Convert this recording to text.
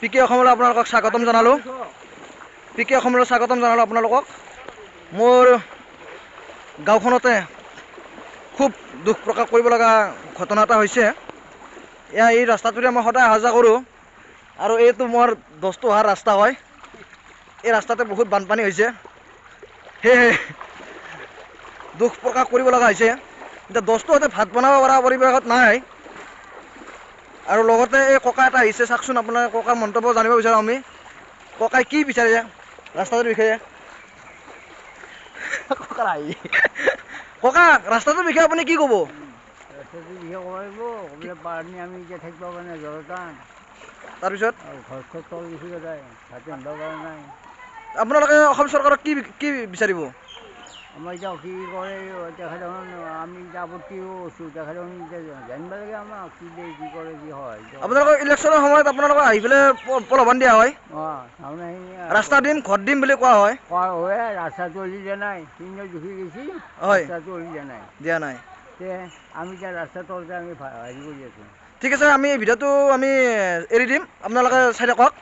P K অসমলৈ আপোনালোকক স্বাগতম জনালোঁ। পি কে অসমলৈ স্বাগতম জনালোঁ আপোনালোকক। মোৰ গাঁওখনতে খুব দুখ প্ৰকাশ কৰিব লগা ঘটনা এটা হৈছে। এয়া এই ৰাস্তাটোৰে মই সদায় অহা যোৱা কৰোঁ আৰু এইটো মোৰ দস্ত অহাৰ ৰাস্তা হয়। এই ৰাস্তাতে বহুত বানপানী হৈছে, সেয়েহে দুখ প্ৰকাশ কৰিব লগা হৈছে। এতিয়া দস্তুহঁতে ভাত বনাব পৰা পৰিৱেশত নাই। আৰু লগতে এই ককা এটা আহিছে, চাওকচোন আপোনাৰ ককাৰ মন্তব্য জানিব বিচাৰোঁ আমি। ককাই কি বিচাৰে ৰাস্তাটোৰ বিষয়ে? ককা আহি, ককা, ৰাস্তাটোৰ বিষয়ে আপুনি কি ক'ব? ৰাস্তাটোৰ বিষয়ে ক'ব লাগিব বোলে পানী আমি এতিয়া থাকিব পৰা নাই, জ্বৰ টান। তাৰপিছত ঘৰ চৰ তল গুচি যায়, ভাত ৰান্ধিব পৰা নাই। আপোনালোকে অসম চৰকাৰক কি কি বিচাৰিব? আমাৰ এতিয়া কি কৰে তেখেতে, আমি এতিয়া আপত্তিও আছোঁ। তেখেতে এতিয়া জানিব লাগে আমাক কি দিয়ে, কি কৰে, কি হয়। আপোনালোকৰ ইলেকশ্যনৰ সময়ত আপোনালোকক আহি পেলাই প্ৰলোভন দিয়া হয়? অঁ, তাৰমানে ৰাস্তা দিম, ঘৰ দিম বুলি কোৱা হয়। কোৱা হয়, ৰাস্তাটো অলি দিয়া নাই, তিনিজন জুখি গৈছি। হয়, ৰাস্তাটো অলি দিয়া নাই, দিয়া নাই। তে আমি এতিয়া ৰাস্তাৰ তলতে আমি হেৰি কৰি আছোঁ। ঠিক আছে, আমি ভিডিঅ'টো আমি এৰি দিম, আপোনালোকে চাই থাকক।